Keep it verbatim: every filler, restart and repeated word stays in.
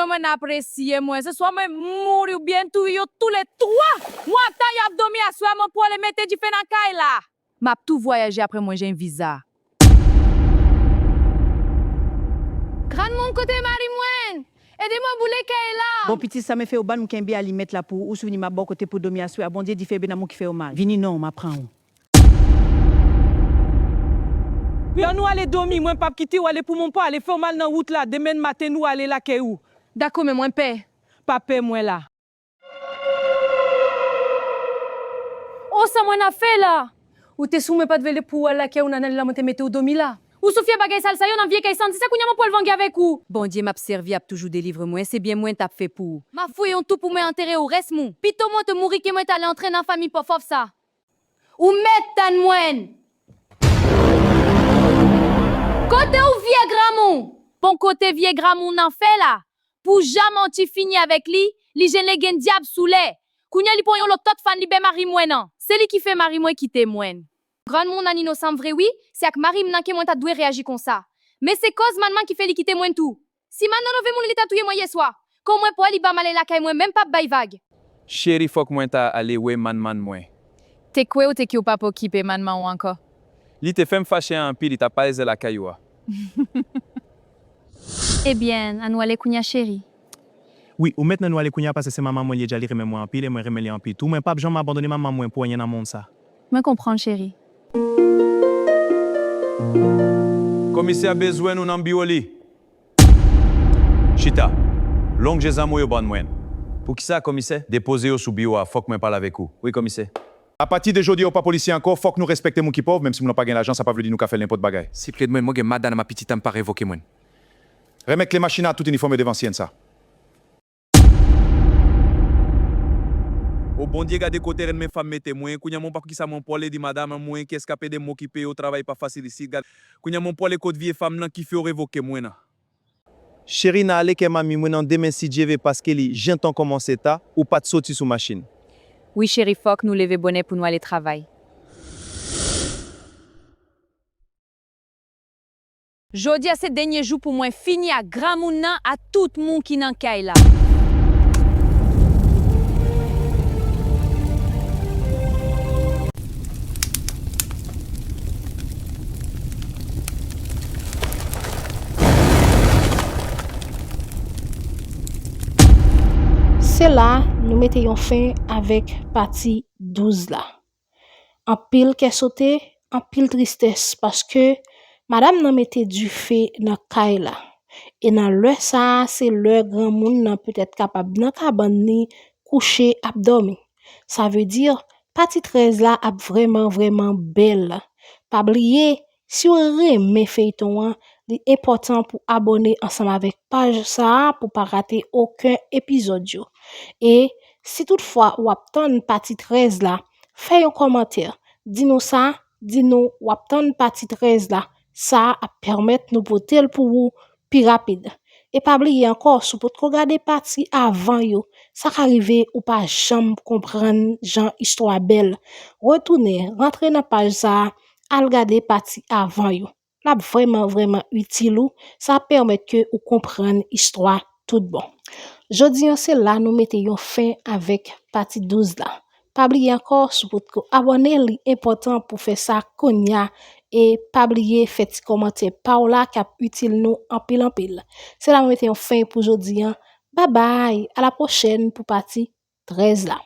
Mwen apresye mwen. Se swa mwen mouri oubyen touye yo toulètwa. Mwen ap tann y ap dòmi aswè a, mwen pwale mete dife nan kay la. M ap tou vwayaje apre mwen jwenn viza. Granmoun, kote mari mwen? Ede mwen boule kay la. Bon, pitit, sa mwen fè ou ban m kenbe alimèt la pou ou. Ou souvni m ap ba w kote pou dòmi aswè a. Bondye di fè byen a moun ki fè yo mal. Vini non, m ap pran ou. Pè, ann nou ale dòmi, mwen p ap kite w ale pou mwen pa ale fè w mal nan wout la. Demen maten nou ale lakay ou. Dakò, men mwen pè. Pa pè mwen la. O, sa mwen ap fè la? Ou te sou mwen pa t vle pou w al lakay ou nan lè la mwen te mete w dòmi la. Ou sou fye bagay sal sa yo nan vye kay santi sa kounye a mwen pral vange avèk ou. Bondye m ap sèvi ap toujou delivre mwen, se byen mwen t ap fè pou ou. M ap fouye yon twou pou mwen antere ou rès mwen. Pito mwen te mouri ke mwen t ale antre nan fanmi pòfòf sa. Ou mèt tann mwen. Kote ou vye granmoun? Bon, kote vye granmoun nan fè la? Pou jan manti fini avèk li, li jwenn legen dyab sou lè. Kounye a li pran yon lòt tòt fann li bay mari mwen an. Se li ki fè mari mwen kite mwen. Granmoun nan inosan vre wi, se ak mari m nan ke mwen ta dwe reyaji konsa. Men se kòz manman ki fè li kite mwen tou. Si manman nan vle mouri li ta touye mwen yèswa. Kon mwen pè li ban m ale lakay mwen menm p ap bay vag. Cheri, fòk mwen ta ale wè manman mwen. Te kwè ou te ki ou p ap okipe manman ou ankò. Li te fè m fache anpil, li t ap parèze lakay ou a. Ebyen, ann nou ale kounye a, cheri. Wi, ou mèt ann nou ale kounye a, paske se manman mwen li ye dja, li renmen mwen anpil e mwen renmen li anpil tou. Mwen p ap janm abandone manman mwen pou anyen nan mond sa. Mwen konprann, cheri. Komisè a bezwen nou nan biwo li. Chita. Lonje zam ou yo ban mwen. Poukisa, komisè? Depoze yo sou biwo a, fòk mwen pale avèk ou. Wi, komisè. Apati de jodi a, ou pa polisye ankò, fòk nou respekte moun ki pòv, menm si moun nan pa gen lajan, sa pa vle di nou ka fè l nenpòt bagay. Siple mwen, mwen gen madanm ak pitit, m pa revoke mwen. Remèt kle machin nan ak tout inifòm yo devan siyèn sa. O Bondye, gade kote renmen fanm mete mwen. Kounye a mwen pa konn kisa mwen pwale di madanm mwen, kiyès k ap ede m okipe yo, travay pa fasil isit. Gad, kounye a mwen pwale kot vye fanm nan ki fè yo revoke mwen nan. Cheri, n a ale kay manmi mwen nan demen si Dye vle, paske li gentan kòmanse ta, ou pa t soti sou machin. Wi cheri, fòk nou leve bonè pou nou ale travay. Jodi a se dènye jou pou mwen fini ak granmoun nan, ak tout moun ki nan kay la. Se la nou mete yon fen avèk pati douz la. Anpil kè sote, anpil tristès, paske madanm nan mete dife nan kay la. E nan lè sa a, se lè granmoun nan petèt kapab nan kabann li, kouche, ap dòmi. Sa vle di, pati trèz la ap vrèman, vrèman bèl. Pa bliye, si w renmen feyton an, li enpòtan pou abòne ansanm avèk paj sa a pou pa rate okenn epizòd yo. E si toutfwa w ap tann pati trèz la, fè yon kòmantè, di nou sa, di nou w ap tann pati trèz la. Sa ap pèmèt nou pote l pou ou pi rapid. E pa bliye ankò, si w potko gade pati avan yo, sa ka rive ou pa janm konprann jan istwa bèl. Retounen, rantre nan paj sa a, al gade pati avan yo. L ap vrèman, vrèman itil ou, sa ap pèmèt ke ou konprann istwa tout bon. Jodi an, se la nou mete yon fen avèk pati douz la. Pa bliye ankò, si w potko abòne, li enpòtan pou fè sa kounye a. E pa bliye fè ti kòmantè pa w la k ap itil nou anpil, anpil. Se la mwen mete yon fen pou jodi an. Babay, a la pwochèn pou pati trèz la.